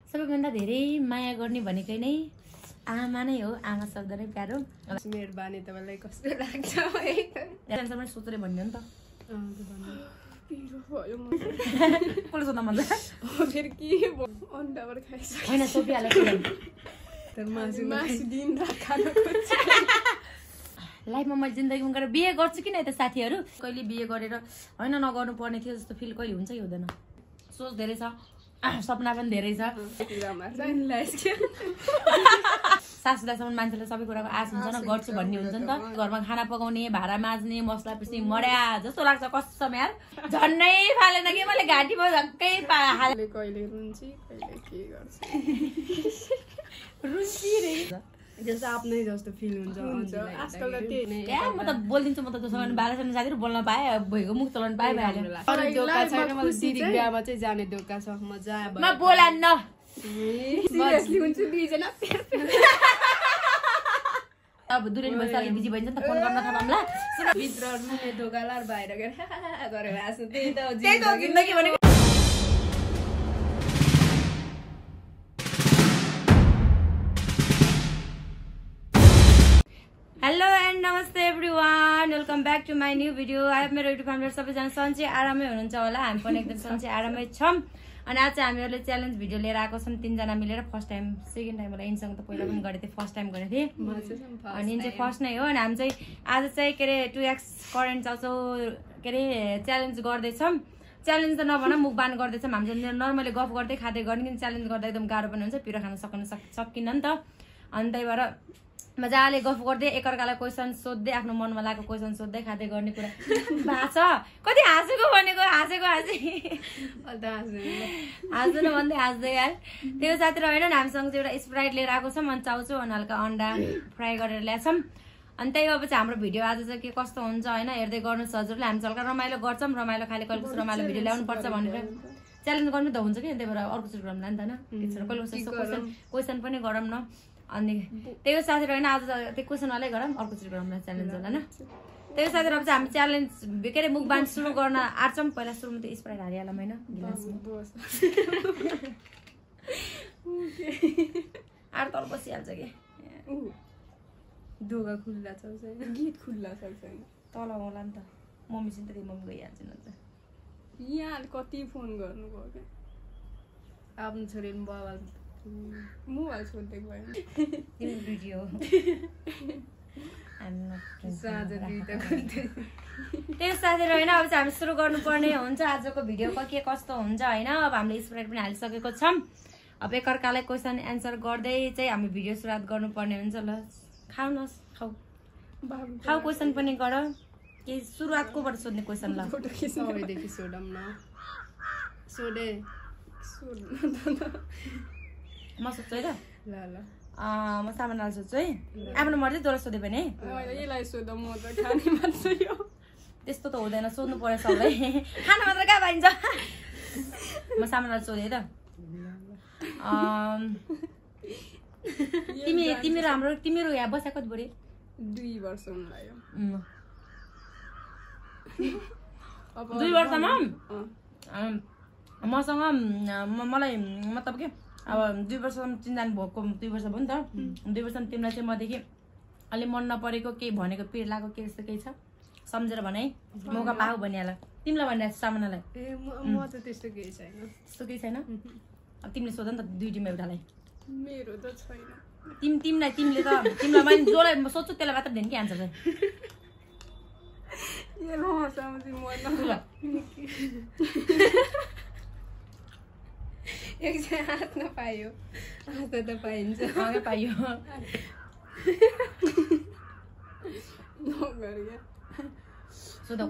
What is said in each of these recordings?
सबैभन्दा धेरै माया गर्ने भनेकै नै आमा नै हो। आमा शब्द नै प्यारो। मेरो बानी तपाईँलाई कस्तो लाग्छ है सोचेर भन्यो नि त कसले सोध्न मन छ फेरि के अन्डाबाट खाइसक्यो होइन सोपिहाल्छ लाइफमा मैले जिन्दगीमा गएर बिहे गर्छु किन यता साथीहरू कहिले बिहे गरेर होइन नगर्नु पर्ने थियो जस्तो फिल कहिले हुन्छ कि हुँदैन। सोच धेरै छ सपना पनि धेरै छ सासूलासम्म मान्छेलाई सबै कुराको आश हुन्छ न गर्छु भन्ने हुन्छ नि त। घरमा खाना पकाउने भाँडा माझ्ने मसला पिस्ने मर्या जस्तो लाग्छ कस्तो समय यार झन्नै फालेन कि मैले घाँटीमा झक्कै कहिले रुन्ची कहिले के गर्छ रुचि रे जस्तो आफ्नै जस्तो फिल हुन्छ आजकल त त्यही नै म त बोलिदिन्छु म त जोसँग 12 साथीहरु बोल्न पाए भइको मुख चलाउन पाए भइहाल्यो। अरे दोका छैन मलाई दिदी बिहामा चाहिँ जाने दोका छ मजा आयो म बोलान्न सिरियसली हुन्छ दुईजना अब दुरेनी बसाले बिजी भइन्छ त फोन गर्न थालौँला भित्र रुने दोकालार बाहिर गरेर हाँस्नु त्यही त जिन्दगी भनेको। हेलो एन्ड नमस्ते everyone welcome back to my new video. आई मेरो युट्युब फ्यामिली सबैजना सन्चै आरामै हुनुहुन्छ होला। हामी पनि एकदम सन्चै आरामै छौँ। अनि आज चाहिँ हामीहरूले च्यालेन्ज भिडियो लिएर आएको छौँ 3 जना मिलेर। फर्स्ट टाइम सेकेन्ड टाइम होला इनसँग त पहिला पनि गरेको थिएँ फर्स्ट टाइम गरेको थिएँ अनि इन चाहिँ फर्स्ट नै हो। अनि हामी चाहिँ आज चाहिँ के अरे 2x करेन्ट चाउचाउ के अरे च्यालेन्ज गर्दैछौँ। च्यालेन्ज त नभन मुखबान गर्दैछौँ। हामी चाहिँ नर्मली गफ गर्दै खाँदै गर्ने किन च्यालेन्ज गर्दा एकदम गाह्रो पनि हुन्छ पिरो खान सकिन्न नि त। अनि त्यही भएर मजाले गफ गर्दै एकअर्कालाई क्वेसन सोध्दै आफ्नो मनमा लागेको क्वेसन सोध्दै खाँदै गर्ने कुरा भएको छ। कति हाँसेको भनेको हाँसेको हाँस्दैन भन्दै हाँस्दै यार त्यो साथी होइन हामीसँग चाहिँ एउटा स्प्राइट लिएर आएको छौँ अनि चाउचाउ अनि हल्का अन्डा फ्राई गरेर ल्याएछौँ। अनि त्यही भएर चाहिँ हाम्रो भिडियो आज चाहिँ के कस्तो हुन्छ होइन हेर्दै गर्नुहोस् हजुरले। हामी हल्का रमाइलो गर्छौँ रमाइलो खाले कहिले रमाइलो भिडियो ल्याउनु पर्छ भनेर च्यालेन्ज गर्नु त हुन्छ कि त्यही भएर अर्को चोटि गरौँ नि त होइन क्वेसन पनि गरौँ न। अनि त्यही साथीहरू होइन आज त्यो क्वेसनवालै गरौँ अर्को चोटि गरौँ न च्यालेन्ज होला होइन। त्यही साथीहरू अब चाहिँ हामी च्यालेन्ज के अरे मुखबान सुरु गर्न आँट्छौँ। पहिला सुरुमा त स्प्राइट हालिहालौँ होइन आठ तल बसिहाल्छ कि ढोका खुल्ला छ गीत खुल्ला छ तल होला नि त मम्मीसित त मम्मी गइहाल्छ नि त। यहाँ कति फोन गर्नुभयो क्या आफ्नो छोरीले बाबा मोबाइल सोध्दै गयो भिडियो त्यही साथीहरू होइन अब चाहिँ हामी सुरु गर्नुपर्ने हुन्छ आजको भिडियो के कस्तो हुन्छ होइन। अब हामीले स्प्राइट पनि हालिसकेको छौँ। अब एकअर्कालाई क्वेसन एन्सर गर्दै चाहिँ हामी भिडियो सुरुवात गर्नुपर्ने हुन्छ। ल खाउनुहोस् खाऊ क्वेसन पनि गर के सुरुवात कोबाट सोध्ने क्वेसन ल सबैदेखि सोधौँ न सोधे म सोध्छु है त ल ल म सामानलाई सोध्छु है आफ्नो मर्जी तँलाई सोधे भने यसलाई सोध म त खाने मात्र यो त्यस्तो त हुँदैन सोध्नु पर्यो सबलाई खाना मात्र कहाँ पाइन्छ। म सामानलाई सोधेँ है त तिमीहरू यहाँ बसा कति बढी 2 वर्ष हुन लाग्यो 2 वर्षमा मसँग मलाई मतलब के अब 2 वर्षसम्म चिन्जान भएको 2 वर्ष भयो नि त 2 वर्षमा तिमीलाई चाहिँ मदेखि अलि मन नपरेको केही भनेको पिर लागेको के जस्तो केही छ सम्झेर भने है मौका पाऊ भनिहाल तिमीलाई भनिरहेको सामानलाई म त त्यस्तो केही छैन त्यस्तो केही छैन। अब तिमीले सोध नि त दुईटीमा एउटालाई मेरो त छैन तिमीलाई तिमीले त तिमीलाई मैले जोलाई सोध्छु त्यसलाई मात्र दिनु कि आन्सर चाहिँ एकजना हात नपायो हात त पाइन्छ पाइयो सोध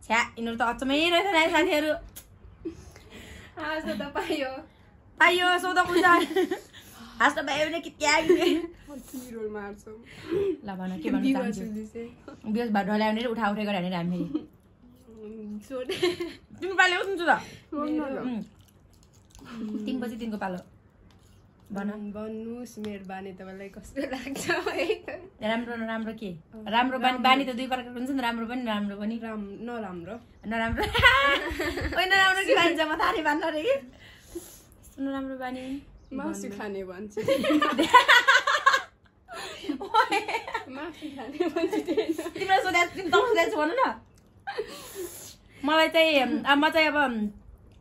छ्या यिनीहरू त अचम्मै रहेछ नि साथीहरू हाँस त पायो पाइयो सोध बुझ हाँस त पायो भने चिरोल मार्छौ ल भन के भन्न चाहन्छु बियस भात ढल्याउने उठा उठे गरे भने हामी तिमी पाले सुन्छु त 3 बजी 3को पालो भन्नुहोस् मेरो बानी तपाईँलाई कस्तो लाग्छ राम्रो नराम्रो के राम्रो बानी त 2 प्रकारको हुन्छ नि राम्रो पनि नराम्रो पनि नराम्रो नराम्रो होइन नराम्रो के भन्छ म थाहा भन्न रे सुन्नु राम्रो बानी मासु खाने भन्छ मासु खाने भन्छ तिमीलाई सोधे तिमी सोधेछु भन न मलाई चाहिँ म चाहिँ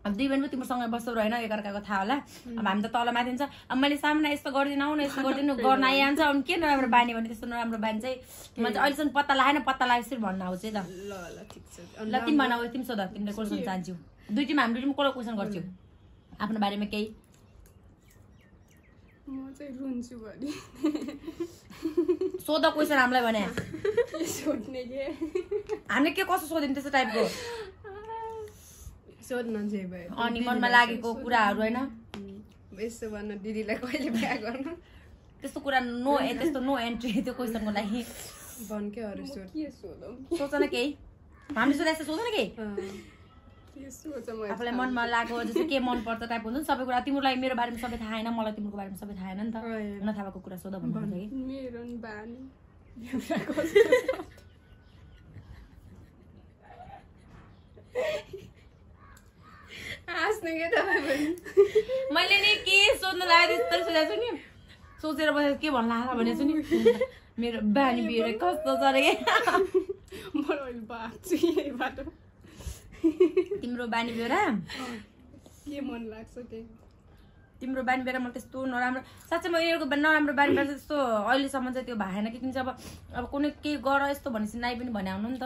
अब दुई बहिनी तिमीसँगै बस्छौ होइन एकअर्काको थाहा होला अब हामी त तल माथि हुन्छ अब मैले सामना यस्तो गरिदिनु न यस्तो गरिदिनु गर्न आइहाल्छ अनि के नराम्रो बानी भने त्यस्तो नराम्रो बानी चाहिँ म चाहिँ अहिलेसम्म पत्ता लागेन पत्ता लागेपछि भन्न आउँछ है त ल ठिक छ ल तिमी भन तिमी सोध तिमीले क्वेसन चाहन्छु दुई टिम हामी दुई टिम कसलाई क्वेसन गर्छौ आफ्नो बारेमा केही म चाहिँ रुन्छु भनी सोध क्वेसन हामीलाई भने सोध्ने के हामीले के कसो सोध्यौँ त्यस्तो टाइपको सोध्न चाहिँ भयो अनि मनमा लागेको कुराहरू होइन यस्तो भन्न दिदीलाई कहिले बिहा गर्नु त्यस्तो कुरा त्यस्तो नो एन्ट्री त्यो क्वेसनको लागि भन के अरू सोध के सोधौँ सोच न केही हामीले सोधे जस्तो सोध न केही आफूलाई मनमा लागेको जस्तो के मन पर्छ टाइप हुन्छ नि सबै कुरा तिम्रो लागि मेरो बारेमा सबै थाहा छैन मलाई तिम्रो बारेमा सबै थाहा छैन नि त नथाहा भएको कुरा सोध भन्नुहुन्छ कि मेरो बानी हाँस्ने के तपाईँ पनि मैले नि के सोध्न लाग्यो त्यस्तै सोधेको छु नि सोचेर बसेर के भन्नु लाग्ला भनेको छु नि मेरो बानी बिहेर कस्तो छ रे मलाई बाँच्छु यही बाटो तिम्रो बानी बेहोरा के मन लाग्छ त्यही तिम्रो बानी बेहोरा मलाई त्यस्तो नराम्रो साँच्चै म यिनीहरूको नराम्रो बानी बेहोरा त्यस्तो अहिलेसम्म चाहिँ त्यो भएन कि किन अब कुनै केही गर यस्तो भनेपछि नाइ पनि भने आउनु नि त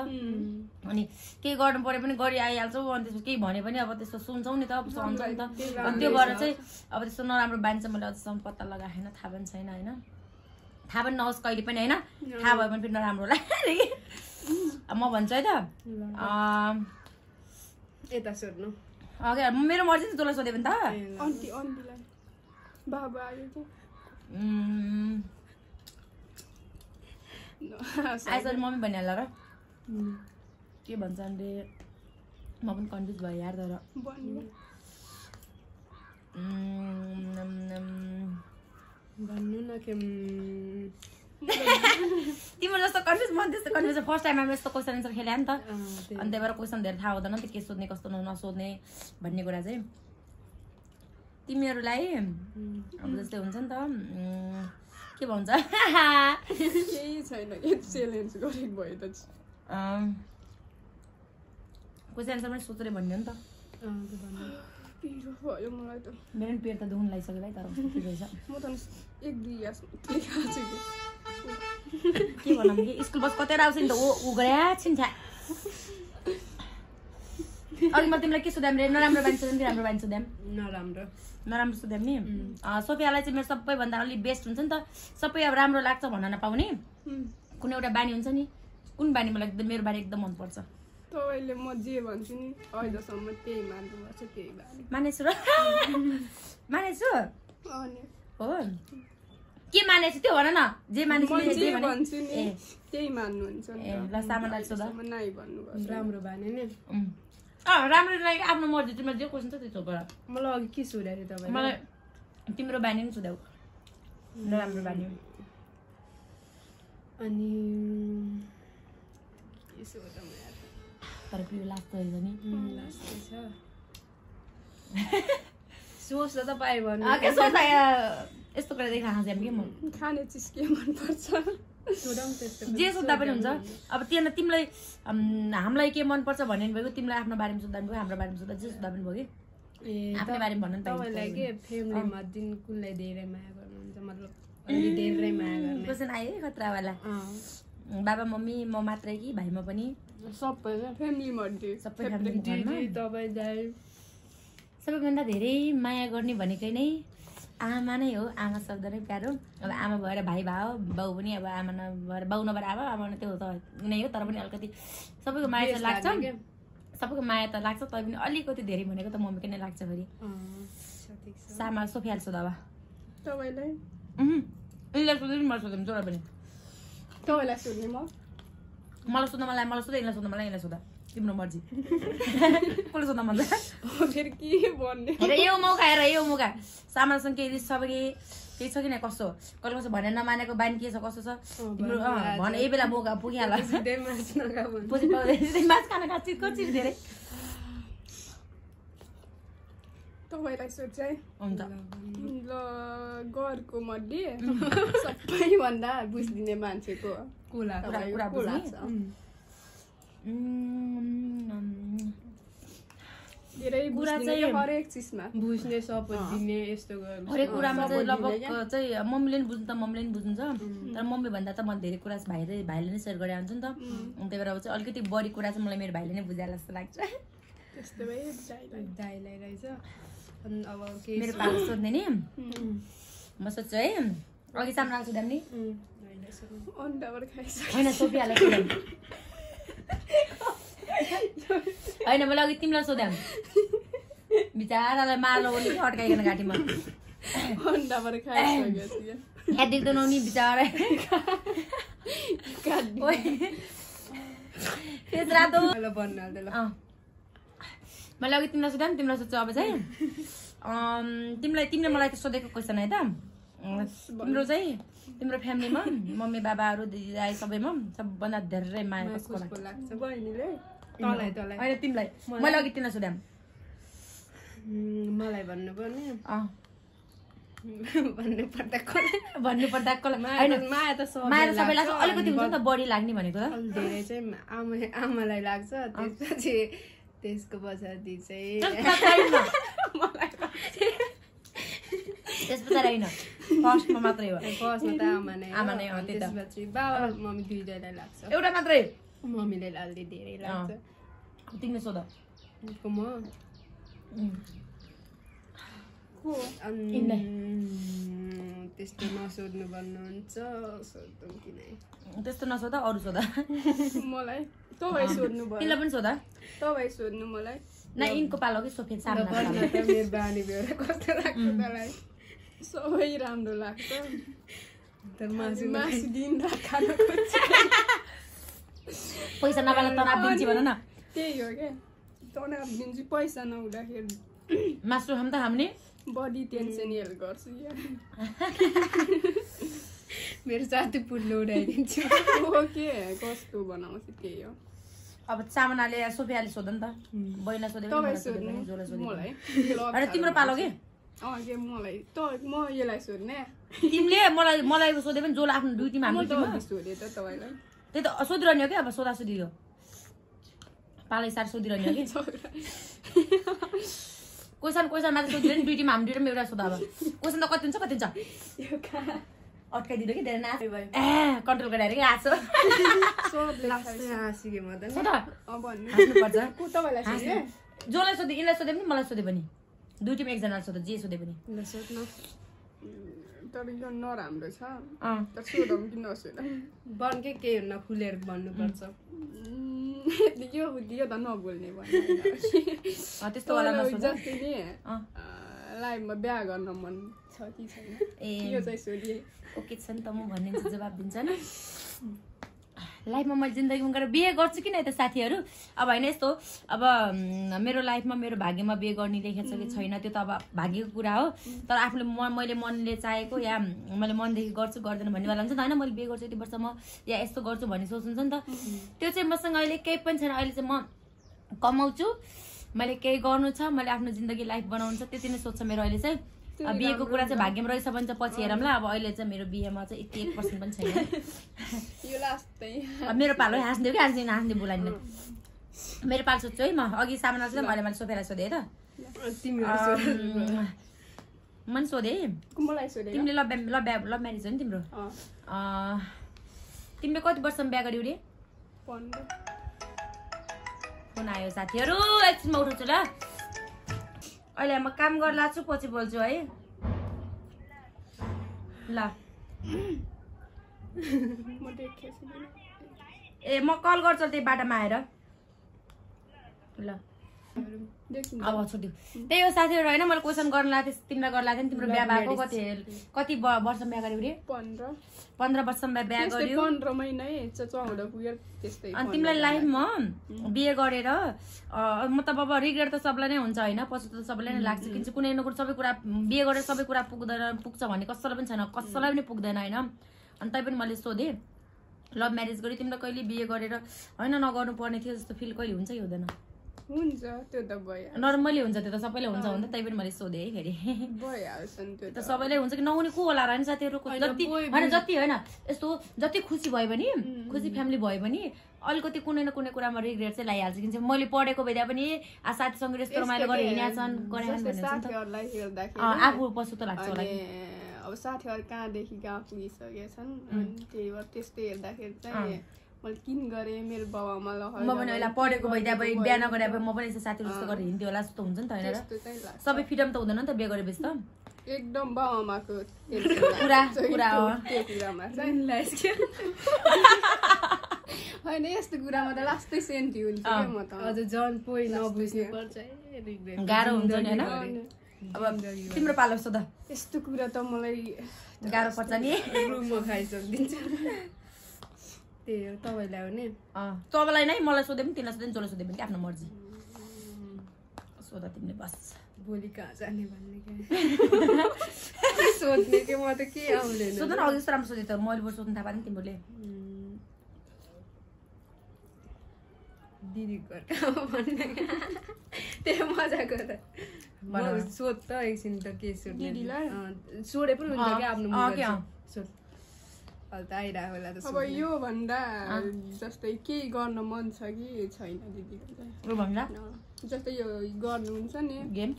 अनि केही गर्नु पऱ्यो पनि गरी आइहाल्छौ अनि त्यसो केही भने पनि अब त्यस्तो सुन्छौ नि त अब सहन्छौ नि त अनि त्यो भएर चाहिँ अब त्यस्तो नराम्रो बानी चाहिँ मैले अझसम्म पत्ता लगाएन थाहा पनि छैन होइन थाहा पनि नहोस् कहिले पनि होइन थाहा भयो भने फेरि नराम्रो होला म भन्छु है त यता सोध्नु मेरो मर्जी त तँलाई सोध्यो भने त बाबा आयो आइसरी मम्मी भनिहाल्ला र के भन्छ अरे म पनि कन्फ्युज भयो यार तर भन्नु न के तिम्रो जस्तो कन्फ्युज म त्यस्तो कन्फ्युज फर्स्ट टाइम हामी यस्तो क्वेसन एन्सर खेले नि त अनि त्यही भएर क्वेसन धेरै थाहा हुँदैन नि त के सोध्ने कस्तो नसोध्ने भन्ने कुरा चाहिँ तिमीहरूलाई अब जस्तै हुन्छ नि त के भन्छ केही छैन के च्यालेन्ज गरेको भयो त क्वेसन एन्सर पनि सोचेर भन्यो नि त पिरो भयो मलाई त मेरो पनि पेट त दुख्न लागिसक्यो भाइ तर रहेछ म त 1-2 यास खान्छु के भनौँ कि स्कुल बस कतै आउँछ नि त ऊ गरे छिन्छ अघि म तिमीलाई के सोध्याम रे नराम्रो बानी सोध्याम कि राम्रो बानी सोध्याम नराम्रो सोध्याम नि सोफियालाई चाहिँ मेरो सबैभन्दा अलिक बेस्ट हुन्छ नि त सबै अब राम्रो लाग्छ भन्न नपाउने कुनै एउटा बानी हुन्छ नि कुन बानी मलाई एकदम मेरो बानी एकदम मनपर्छ तपाईँले म जे भन्छु नि अहिलेसम्म त्यही मान्नुपर्छ त्यही बानी मानेछु र मानेछु हो के मानेछु त्यो भन न जे मानेछु भन्छु नि त्यही मान्नुहुन्छ ए ल सामानलाई सोध नाइ भन्नुपर्छ राम्रो बानी नि राम्रो लागि आफ्नो मर्जी तिम्रो जे क्वेसन छ त्यो सोध मलाई अघि के सोध्या थियो तपाईँ मलाई तिम्रो बानी नि सोध्याउ नराम्रो बानी अनि के सोधौँ यार तर पिरो लास्ट रहेछ नि लास्ट छ सोच त पाए भन्नु के सोच यस्तो कुरा देखा खान्छ के म खाने चिज के मन पर्छ सोधौँ त्यस्तो जे सोध्दा पनि हुन्छ अब तिमीलाई हामीलाई के मन पर्छ भन्ने भएको तिमीलाई आफ्नो बारेमा सोध्दा पनि भयो हाम्रो बारेमा सोध्दा जे सोध्दा पनि भयो कि आफ्नो बारेमा भन्नु नि तपाईलाई के फ्यामिलीमा दिन कुनलाई धेरै माया गर्नुहुन्छ मतलब अलि धेरै माया गर्ने क्वेसन आयो खतरावाला बाबा मम्मी म मात्रै कि भाइमा पनि सबै फ्यामिली मध्ये सबै फ्यामिली तपाईँ दाइ सबैभन्दा धेरै माया गर्ने भनेकै नै आमा नै हो आमा शब्द नै प्यारो अब आमा भएर भाइ भाव बाउ पनि अब आमा नभएर बाउ नभएर आमा त्यो त नै हो तर पनि अलिकति सबैको माया त लाग्छ सबैको माया त लाग्छ तर पनि अलिकति धेरै भनेको त मम्मीको नै लाग्छ फेरि सामा सोफियाले सोध अब तपाईँलाई यिनीलाई सोध्नु मलाई सोध्नु जोडा पनि तपाईँलाई सोध्ने मलाई सोध्न मलाई सोध यिनीलाई सोध्न मलाई यिनीलाई सोध तिम्रो मर्जी कसले सोध्न मन छ फेरि के भन्ने यो मौका सामानसँग केही सबै केही छ कि न कस्तो कहिले कसो भनेर नमानेको बानी के छ कस्तो छ तिम्रो भन यही बेला मौका पुगिहाल्छ माछ खान खाँची धेरै तपाईँलाई सोध्छ है हुन्छ ल घरको मध्ये सबैभन्दा बुझिदिने मान्छेको कुरा कुरा को लाग्छ धेरै बुझ्दिने हरेक चिजमा बुझ्ने सपोर्ट दिने यस्तो हरेक कुरामा चाहिँ लगभग चाहिँ मम्मीले नि बुझ्नु त मम्मीले नि बुझ्नुहुन्छ तर मम्मी भन्दा त म धेरै कुरा भाइले नै सेयर गरे हुन्छु नि त त्यही भएर चाहिँ अलिकति बढी कुरा चाहिँ मलाई मेरो भाइले नै बुझाए जस्तो लाग्छ त्यस्तो भए दाइलाई रहेछ अनि अब के मेरो पालो सोध्ने नि म सोध्छु है अघि सामना सोध्दा नि अन्डाबाट खाइसक्यो होइन सोफियालाई सोध्दा होइन मैले अघि तिमीलाई सोध्याम बिचारालाई मार्लो ओली अड्काइकन घाँटीमा अन्डाबाट खाइसक्यो यहाँ देख्दैन नि बिचारा त्यस रातो मैले अघि तिमीलाई सोध्याम तिमीलाई सोध्छु अब चाहिँ तिमीले मलाई सोधेको क्वेसन है त तिम्रो चाहिँ तिम्रो फ्यामिलीमा मम्मी बाबाहरू दिदी दाइ सबैमा सबभन्दा धेरै माया कसको लाग्छ बहिनीले होइन तिमीलाई मैले अघि तिमीलाई सोध्याम मलाई भन्नुपर्ने भन्नुपर्दा माया त सबैलाई अलिकति हुन्छ नि त बढी लाग्ने भनेको त धेरै चाहिँ आमालाई लाग्छ त्यसपछि त्यसको पछाडि चाहिँ त्यस पछाडि होइन फर्स्टमा मात्रै हो फर्स्टमा त आमा नै हो त्यसपछि बाबा मम्मी दुईजनालाई लाग्छ एउटा मात्रै मम्मीले अलि धेरै लाग्छ तिमीले सोध म त्यस्तो नसोध्नु भन्नुहुन्छ सोध्नु कि नै त्यस्तो नसोध अरू सोध मलाई तपाईँ सोध्नु भयो तिमीलाई पनि सोध तपाईँ सोध्नु मलाई न यिनको पालो कि सोफिया सामना मेरो बानी बेहोरा कस्तो लाग्छ तँलाई सबै राम्रो लाग्छ तर मासु दिँदा खानु पैसा नपाला तनाव दिन्छु भन न त्यही हो क्या तनाव दिन्छु पैसा नहुँदाखेरि मासु खाम त हामीले बडी टेन्सन हेल्प गर्छु मेरो साथी पुल्लो उडाइदिन्छु के कस्तो बनाउँछ त्यही हो अब सामनाले सोफियाले सोध नि त बहिना सोधेको तिम्रो पालो के मलाई म यसलाई सोध्ने तिमीले मलाई सोधे पनि जोल आफ्नो ड्युटीमा हाम्रो सोधे त तपाईँलाई त्यही त सोधिरहने हो कि अब सोधा सोधी हो पालै सार सोधिरहने हो कि क्वेसन मात्र सोधिरहने ड्युटीमा हाम्रो ड्युटीमा एउटा सोधा अब क्वेसन त कति हुन्छ अट्काइदिनु कि धेरै नाच्यो भयो कन्ट्रोल गरेर कि हाँसो जोलाई सोधे यिनलाई सोधे पनि मलाई सोधे पनि दुईटीमा एकजनालाई सोध जे सोधे पनि तर यो नराम्रो छ तर सोधौँ कि नसोधौँ बनकै केही हुन्न खुलेर भन्नुपर्छ यो त नबोल्ने त्यस्तो जस्तै नि लाइफमा बिहा गर्न मन छ कि छैन यो चाहिँ सोधिए ओके छ नि त म भनिदिन्छु जवाब दिन्छ न लाइफमा मैले जिन्दगीमा गएर बिहे गर्छु कि न त साथीहरू अब होइन यस्तो अब मेरो लाइफमा मेरो भाग्यमा बिहे गर्ने लेखेको छ कि छैन त्यो त अब भाग्यको कुरा हो तर आफूले मैले मनले चाहेको या मैले मनदेखि गर्छु गर्दैन भन्नेवाला हुन्छ नि त होइन मैले बिहे गर्छु यति वर्ष म या यस्तो गर्छु भन्ने सोच हुन्छ नि त त्यो चाहिँ मसँग अहिले केही पनि छैन अहिले चाहिँ म कमाउँछु मैले केही गर्नु छ मैले आफ्नो जिन्दगी लाइफ बनाउनु छ त्यति नै सोच्छ मेरो अहिले चाहिँ बिहेको कुरा चाहिँ भाग्यमा रहेछ भने चाहिँ पछि हेरौँला अब अहिले चाहिँ मेरो बिहेमा चाहिँ 1% पनि छैन मेरो पालो हाँस्दियो कि हाँस्ने बोलाइदिनु मेरो पालो सोध्छु है म अघि सामना सोधेँ मैले सोफेलाई सोधेँ है त मैले सोधेँ तिमीले लभ म्यारेज हो नि तिम्रो तिमीले कति वर्षमा बिहा गर्यौ रे फोन आयो साथीहरू एकछिनमा उठाउँछु ल अहिले म काम गर्ला छु पछि बोल्छु है ल ए म कल गर्छु त्यही बाटोमा आएर ल अब छोड्यो त्यही हो साथीहरू होइन मैले क्वेसन गर्न लाग्थेँ तिमीलाई गर्न लाग्थेँ नि तिम्रो बिहा भएको कति वर्षमा बिहा गर्यौ रे 15 वर्षमा बिहा गर्यौ 15 महिना 14 पुग्यो त्यस्तै अनि तिमीलाई लाइफमा बिहे गरेर मतलब अब रिग्रेट त सबैलाई नै हुन्छ होइन पछि त सबैलाई नै लाग्छ किनकि कुनै न कुनै सबै कुरा बिहे गरेर सबै कुरा पुग्छ भन्ने कसैलाई पनि छैन कसैलाई पनि पुग्दैन होइन अनि तै पनि मैले सोधेँ लभ म्यारेज गरी तिमीलाई कहिले बिहे गरेर होइन नगर्नु पर्ने थियो जस्तो फिल कहिले हुन्छ कि हुँदैन हुन्छ त्यो त भइहाल्छ नर्मली हुन्छ त्यो त सबैले हुन्छ भने त त्यही पनि मैले सोधेँ है फेरि भइहाल्छ नि त्यो त सबैले हुन्छ कि नहुने को होला र नि साथीहरूको जति होइन जति होइन यस्तो जति खुसी भयो भने खुसी फ्यामिली भयो भने अलिकति कुनै न कुनै कुरामा रिग्रेट चाहिँ लागिहाल्छ किनकि मैले पढेको बेला पनि साथीसँग यस्तो रमाइलो गरेर हिँडेका छन् साथीहरूलाई हेर्दाखेरि आफू पशु त लाग्छ होला अब साथीहरू कहाँदेखि कहाँ पुगिसकेछन् त्यही भएर त्यस्तै हेर्दाखेरि चाहिँ मैले किन गरेँ मेरो बाबामा ल म पनि अहिले पढेको भइदिए अब बिहा नगरे अब म पनि यस्तो साथीहरू जस्तो गरेर हिँड्थ्यो होला जस्तो हुन्छ नि त होइन र सबै फ्रिडम त हुँदैन नि त बिहा गरेपछि त एकदम बाबामाको पुरा पुरा त्यो कुरामा चाहिँ होइन यस्तो कुरामा त लास्टै सेन्टी हुन्छ क्या म त अझ जन पोइ नबुझ्नु पर्छ गाह्रो हुन्छ नि होइन अब तिम्रो पालो सोध यस्तो कुरा त मलाई गाह्रो पर्छ नि रुममा खाइसकिदिन्छ त्यही हो तपाईँलाई हो नि तपाईँलाई नै मलाई सोधे पनि तिमीलाई सोधे पनि जसलाई सोधे पनि आफ्नो मर्जी सोध तिमीले बस भोलि कहाँ जाने भन्ने सोध्ने कि म त के आउँदैन सोध न अघि जस्तो राम्रो सोधे त मैले बरु सोध्नु थाहा पाएँ नि तिमीले दिदी घर कहाँ भन्ने त्यो मजा गर्दा सोध त एकछिन त के सोध्ने सोधे पनि हुन्छ क्या आफ्नो सोध अहिले त आइरहेको होला त अब यो भन्दा जस्तै केही गर्न मन छ कि छैन दिदीको जस्तै यो गर्नुहुन्छ नि गेम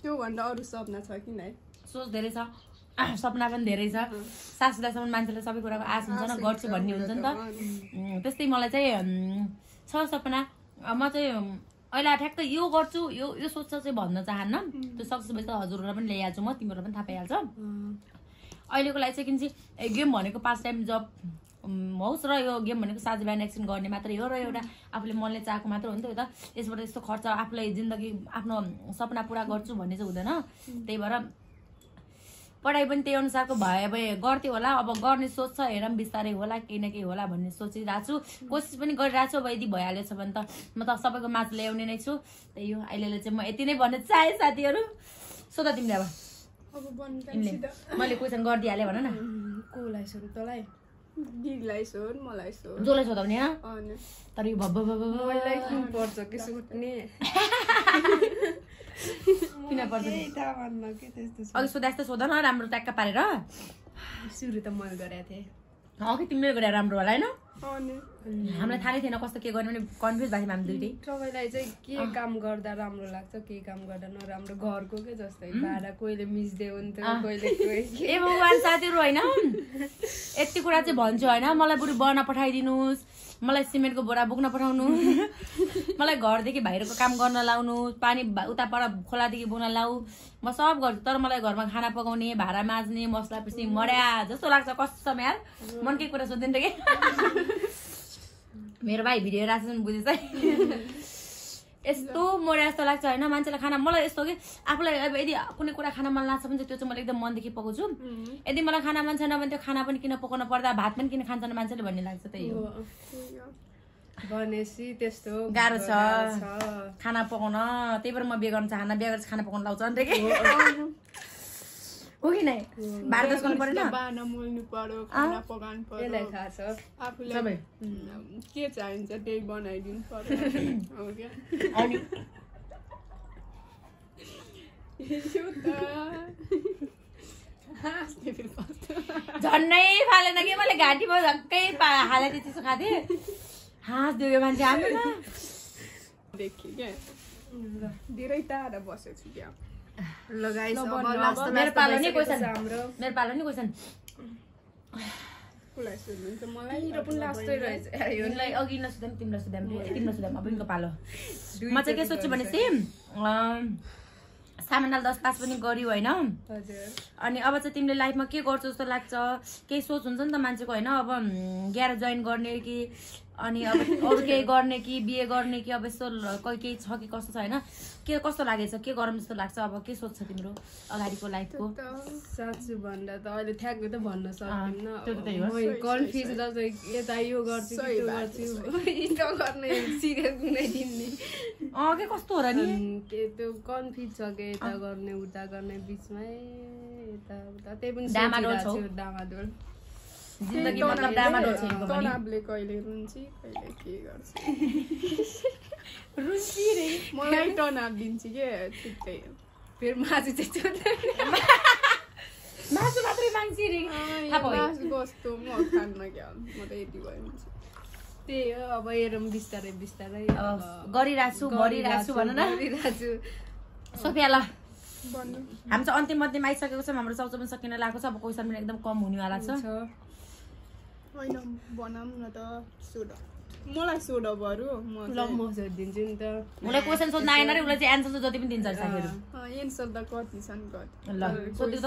त्यो भन्दा अरू सपना छ कि नै सोच धेरै छ सपना पनि धेरै छ सासूदासम्म मान्छेले सबै कुराको आश हुन्छ न गर्छु भन्ने हुन्छ नि त त्यस्तै मलाई चाहिँ छ सपना म चाहिँ अहिले ठ्याक्क यो गर्छु यो सोच चाहिँ भन्न चाहन्न त्यो सक्सेस भएपछि हजुरहरूलाई पनि ल्याइहाल्छु म तिमीहरूलाई पनि थाहा पाइहाल्छ अहिलेको लागि चाहिँ किनकि गेम भनेको पास टाइम जब होस् र यो गेम भनेको साझी बिहान एक्सन गर्ने मात्रै हो र एउटा आफूले मनले चाहेको मात्र हो नि त यो त यसबाट यस्तो खर्च आफूलाई जिन्दगी आफ्नो सपना पुरा गर्छु भन्ने चाहिँ हुँदैन त्यही भएर पढाइ पनि त्यही अनुसारको भए गर्थ्यो होला अब गर्ने सोच छ हेरौँ बिस्तारै होला केही न केही होला भन्ने सोचिरहेको छु कोसिस पनि गरिरहेको छु अब यदि भइहाल्यो छ भने त म त सबैको माझ ल्याउने नै छु त्यही हो अहिले चाहिँ म यति नै भन्न चाहेँ साथीहरू सोध तिमीले अब मैले क्वेसन गरिदिइहालेँ भन न कोलाई सोध तँलाई दिदीलाई सोध मलाई सोध जसलाई सोधाउने तर यो मलाई किन पर्छ कि सोध्ने किन पर्छ अघि सोधा जस्तो सोध न राम्रो ट्याक्क पारेर सुरु त मैले गरेको थिएँ अघि तिमीले गरे राम्रो होला होइन हामीलाई थाहा नै थिएन कस्तो के गर्ने भने कन्फ्युज भएको हामी दुइटै तपाईँलाई चाहिँ के काम गर्दा राम्रो लाग्छ के काम गर्दा नराम्रो घरको के जस्तै भाडा कोहीले मिच्दै हुन्थ्यो कोहीले ए भगवान् साथीहरू होइन यति कुरा चाहिँ भन्छु होइन मलाई बरु बना पठाइदिनुहोस् मलाई सिमेन्टको बोरा बोक्न पठाउनु मलाई घरदेखि बाहिरको काम गर्न लाउनु पानी उता पर खोलादेखि बोक्न लाऊ म सब गर्छु तर मलाई घरमा खाना पकाउने भाँडा माझ्ने मसला पिस्ने मर्या जस्तो लाग्छ कस्तो यार मनकै कुरा सोध्दैन कि मेरो भाइ भिडियो राख्छ बुझेछ यस्तो मर्या जस्तो लाग्छ होइन मान्छेलाई खाना मलाई यस्तो कि आफूलाई अब यदि कुनै कुरा खाना मन लाग्छ भने त्यो चाहिँ मैले एकदम मनदेखि पकाउँछु यदि मलाई खाना मन छैन भने त्यो खाना पनि किन पकाउनु पर्दा भात पनि किन खान्छन् मान्छेले भन्ने लाग्छ त्यही हो भनेपछि त्यस्तो गाह्रो छ खाना पकाउन त्यही भएर म बिहे गर्न चाहन्न बिहे गरेर खाना पकाउन लाउँछ अन्त हो कि नै भारत गर्नु पर्दैन बाना मोल्नु पर्यो खाना पकाउनु पर्यो त्यसलाई थाहा छ आफूलाई के चाहिन्छ त्यही बनाइदिनु पर्यो हो क्या अनि झन्नै फालेन कि मैले घाँटीमा झक्कै हालेको चिसो खाएको थिएँ हाँस्दियो यो मान्छे आउनु न देखेँ क्या धेरै टाढा बसेको छु क्या मेरो पालो नि क्वेसन मलाई अघि नसोध्दा तिमीलाई सोध्दा अब यिनको पालो म चाहिँ के सोध्छु भने चाहिँ सामान्य 10 पास पनि गर्यो होइन अनि अब चाहिँ तिमीले लाइफमा के गर्छौ जस्तो लाग्छ केही सोच हुन्छ नि त मान्छेको होइन अब 11 जोइन गर्ने कि अनि अब अरू केही गर्ने कि बिहे गर्ने कि अब यस्तो केही छ कि कस्तो छ होइन के कस्तो लागेछ के गरौँ जस्तो लाग्छ अब के सोच छ तिम्रो अगाडिको लाइफको साँच्चै भन्दा त अहिले ठ्याक्कै त भन्न सक्दिनँ कन्फ्युज जस्तो यता यो गर्छु त्यो गर्छु गर्ने सिरियस कुनै दिन्ने के कस्तो हो र नि के त्यो कन्फ्युज छ के यता गर्ने उता गर्ने बिचमै यता उता त्यही पनि डामाडोल छौ डामाडोल जिन्दगी मतलब ड्रामा नछेको पनि तनावले कहिले रुन्ची कहिले के गर्छ रुन्ची रे मलाई तनाव दिन्छ के ठिकै हो फेरि मासु चाहिँ छोड्दै मासु मात्रै माग्छ रे मासु कस्तो म खान्न क्या म त यति भयो हुन्छ त्यही हो अब हेरौँ बिस्तारै बिस्तारै गरिराछु भनिराछु भन न सोफिया ल भन्नु हामी चाहिँ अन्तिम अन्तिम आइसकेको छ हाम्रो चाउचाउ पनि सकिन लागेको छ अब क्वेसन पनि एकदम कम हुनेवाला छ होइन बनाऊँ न त सोध मलाई सोध बरु म सोधिदिन्छु नि त उसलाई क्वेसन सोध्न आएन रे उसलाई चाहिँ एन्सर जति पनि दिन्छ साथीहरू एन्सर त कति छन् कति ल सोध्नु त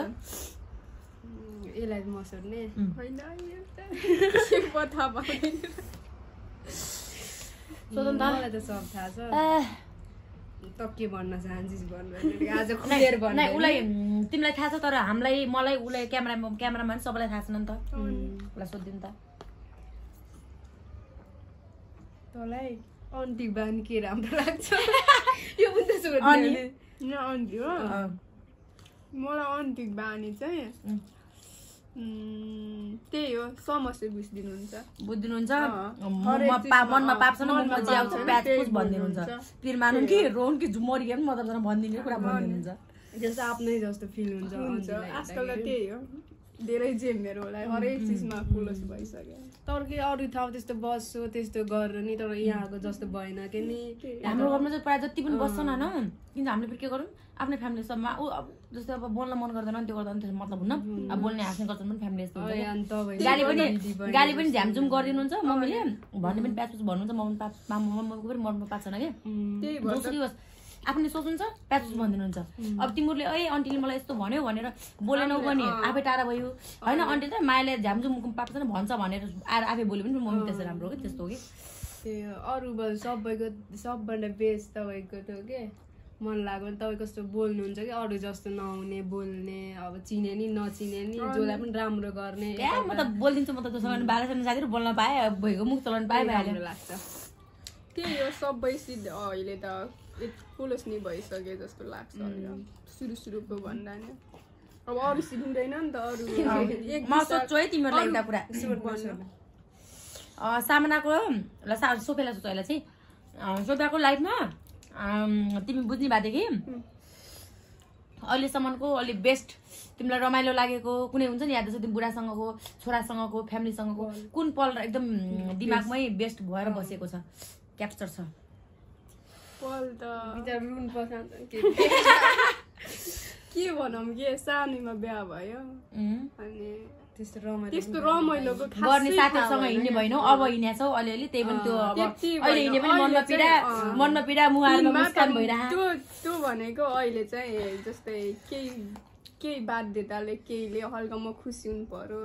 यसलाई म सोध्ने होइन के पथा पाउँदैन सोध्नु त मलाई त सब थाहा छ त के भन्न चाहन्छस् भन्नु आज क्लियर भन्न उसलाई तिमीलाई थाहा छ तर हामीलाई मलाई उसलाई क्यामेरामा सबैलाई थाहा छैन नि त उसलाई सोधिदिनु त तँलाई अन्तिक बानी के राम्रो लाग्छ यो पनि त सोध्ने अन्ती हो मलाई अन्तिक बानी चाहिँ त्यही हो समस्या बुझिदिनुहुन्छ मनमा पाप छैन मुखमा जे आउँछ प्याज पुस भनिदिनुहुन्छ पिर मानु कि रोन कि मरि पनि मतलब भनिदिने कुरा भनिदिनुहुन्छ जस्तो आफ्नै जस्तो फिल हुन्छ आजकल त त्यही हो धेरै जेमहरुलाई हरेक चिजमा कुलस भइसक्यो तर के अरू ठाउँ त्यस्तो बस्छु त्यस्तो गरेर नि तर यहाँको जस्तो भएन के नि हाम्रो घरमा चाहिँ प्रायः जति पनि बस्छन् होइन किन हामीले फेरि के गरौँ आफ्नै फ्यामिली सबमा जस्तो अब बोल्न मन गर्दैन त्यो गर्दा त्यसो मतलब हुन्न अब बोल्ने हाँस्ने गर्छन् पनि फ्यामिली यस्तो गाली पनि झ्यामझुम गरिदिनुहुन्छ मम्मीले भन्ने पनि प्याज पुस भन्नुहुन्छ मम्मीको पनि मनमा पाएको छैन क्या जसरी होस् आफूले सोच्नुहुन्छ प्याज पुस भनिदिनुहुन्छ अब तिमीहरूले आन्टीले मलाई यस्तो भन्यो भनेर बोलेनौ पनि आफै टाढा भयो होइन आन्टी त मायाले झ्यामझुम पाएको छैन भन्छ भनेर आएर आफै बोल्यो पनि मम्मी त्यसै राम्रो हो कि त्यस्तो हो कि अरू सबैको सबभन्दा बेस्ट तपाईँको त के मन लाग्यो तपाईँ कस्तो बोल्नुहुन्छ कि अरू जस्तो नहुने बोल्ने अब चिने नि नचिने नि जसलाई पनि राम्रो गर्ने म त बोलिदिन्छु म त तँसँग बालासँग साथीहरू बोल्न पाएँ भइगयो मुख चलाउनु पाएँ राम्रो लाग्छ त्यही हो सबै सिध अहिले त पुलस नि भइसक्यो जस्तो लाग्छ सुरुको भन्दा नि अब अरू सिक्दैन नि त अरू म सोध्छु है तिमीहरूलाई एउटा कुरा सामनाको ल सोफेलाई सोध्छु अहिले चाहिँ सोफियाको लाइफमा तिमी बुझ्ने भएदेखि अहिलेसम्मको अलि बेस्ट तिमीलाई रमाइलो लागेको कुनै हुन्छ नि याद छ तिमी बुढासँगको छोरासँगको फ्यामिलीसँगको कुन पल एकदम दिमागमै बेस्ट भएर बसेको छ क्याप्चर छ पल त रुन पसान्छ के भनौँ के सानैमा बिहा भयो अनि त्यस्तो रमाइलोको गर्ने साथीहरूसँग हिँड्ने भएनौ अब हिँड्या छौ अलिअलि त्यही पनि त्यो अब अहिले हिँड्ने पनि मनमा पीडा मुहारमा मुस्कान भइरहेको त्यो भनेको अहिले चाहिँ जस्तै केही बाध्यताले केहीले हल्का म खुसी हुनु पर्यो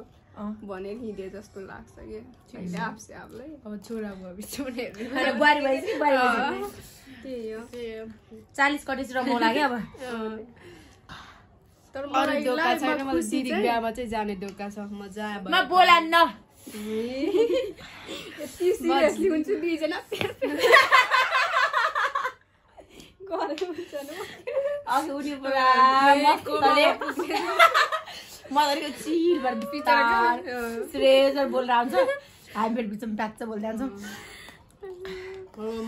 भनेर हिँडे जस्तो लाग्छ कि आफसे आफूलाई अब छोरा भविष्य बुहारी भएपछि त्यही हो 40 कटेपछि रमाउँ लाग्यो अब तर मलाई धोका छैन मलाई दिदी बिहामा चाहिँ जाने धोका छ मजा आयो म बोलान्न यति सिरियसली हुन्छ दुईजना अघि उनी पुरा मजाले चिर भएर पिचार श्रेजर बोलेर आउँछ हामी फेरि बिचमा प्याच्च बोल्दै आउँछौँ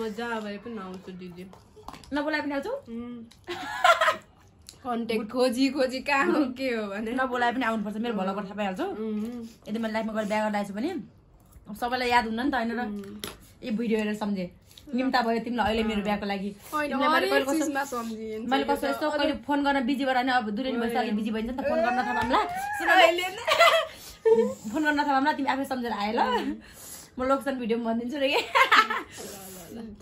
मजा भए पनि आउँछु दिदी नबोलाए पनि आउँछौ कन्ट्याक्ट खोजी कहाँ हो के हो भने नबोलाए पनि आउनुपर्छ मेरो भलो थाहा पाइहाल्छु यदि मैले लाइफमा गएर बिहा गरेर आएछु भने सबैलाई याद हुन्न नि त होइन र यो भिडियो हेरेर सम्झेँ निम्ता भयो तिमीलाई अहिले मेरो बिहाको लागि मैले कस्तो यस्तो कहिले फोन गर्न बिजी भएर अब दुरै भएपछि अलिक बिजी भइन्छ नि त फोन गर्न थालौँला फोन गर्न थालौँला तिमी आफै सम्झेर आयो ल म लोकेसन भिडियो पनि भनिदिन्छु रे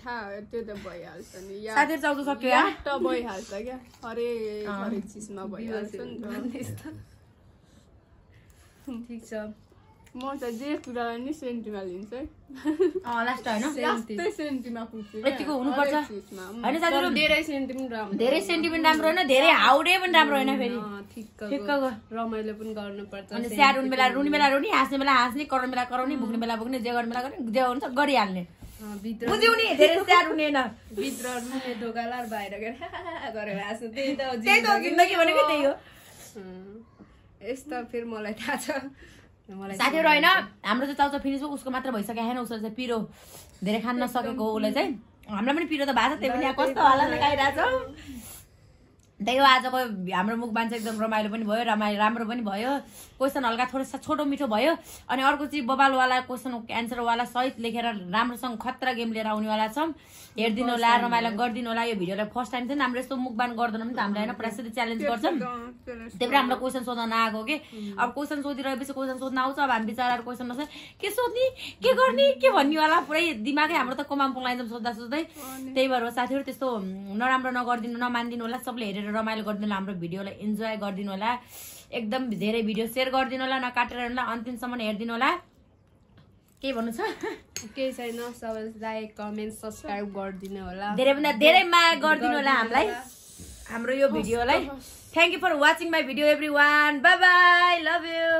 थाहा त्यो त भइहाल्छ नि साथीहरू चाउचाउ सक्यो त भइहाल्छ क्या हरेक चिजमा भइहाल्छ नि त ठिक छ म त जे कुरालाई नि सेन्टिमा लिन्छ है लास्ट होइन लास्टै सेन्टिमा पुग्छु यतिको हुनुपर्छ होइन साथीहरू धेरै सेन्टिमेन्ट राम्रो धेरै सेन्टिमेन्ट राम्रो होइन धेरै हाउडे पनि राम्रो होइन फेरि ठिक्कको रमाइलो पनि गर्नुपर्छ अनि स्याहार रुने बेला रुनी हाँस्ने बेला हाँस्ने कराउने बेला कराउने भुक्ने बेला भुक्ने जे गर्ने बेला गर्ने जे हुन्छ गरिहाल्ने बुझ्यौ नि धेरै स्याहार रुने होइन भित्र रुने ढोकाला बाहिर गरेर हाँस्नु त्यही त जिन्दगी भनेको त्यही हो यस्तो फेरि मलाई थाहा छ साथीहरू होइन हाम्रो चाहिँ चाउचाउ फिनिस भयो उसको मात्र भइसक्यो होइन उसले चाहिँ पिरो धेरै खान नसकेको उसले चाहिँ हामीलाई पनि पिरो त भएको छ त्यही पनि कस्तो होला लगाइरहेको छ त्यही हो आजको हाम्रो मुखबान चाहिँ एकदम रमाइलो पनि भयो राम्रो पनि भयो क्वेसन हल्का थोरै छोटो मिठो भयो अनि अर्को चाहिँ बबालवाला क्वेसन एन्सरवाला सहित लेखेर राम्रोसँग खतरा गेम लिएर आउनेवाला छौँ हेरिदिनु होला रमाइलो गरिदिनु होला यो भिडियोलाई फर्स्ट टाइम चाहिँ हाम्रो यस्तो मुखबान गर्दैनौँ नि त हामीले होइन प्रायः जस्तो च्यालेन्ज गर्छौँ त्यही भएर हाम्रो क्वेसन सोध्न नआएको कि अब क्वेसन सोधिरहेपछि क्वेसन सोध्न आउँछ अब हामी बिचराहरू क्वेसन नसोध के सोध्ने के गर्ने के भन्नेवाला पुरै दिमागै हाम्रो त कोमाम पुग्लाइन्छ सोद्धा सोच्दै त्यही भएर हो साथीहरू त्यस्तो नराम्रो नगरिदिनु नमानिदिनु होला सबले हेरेर रमाइलो गरिदिनु होला हाम्रो भिडियोलाई इन्जोय गरिदिनु होला एकदम धेरै भिडियो सेयर गरिदिनु होला नकाटेर होला अन्तिमसम्म हेरिदिनु होला के भन्नु छ केही छैन सबैले लाइक कमेन्ट सब्स्क्राइब गरिदिनु होला धेरैभन्दा धेरै माया गरिदिनु होला हामीलाई हाम्रो यो भिडियोलाई thank you for watching my video everyone bye bye love you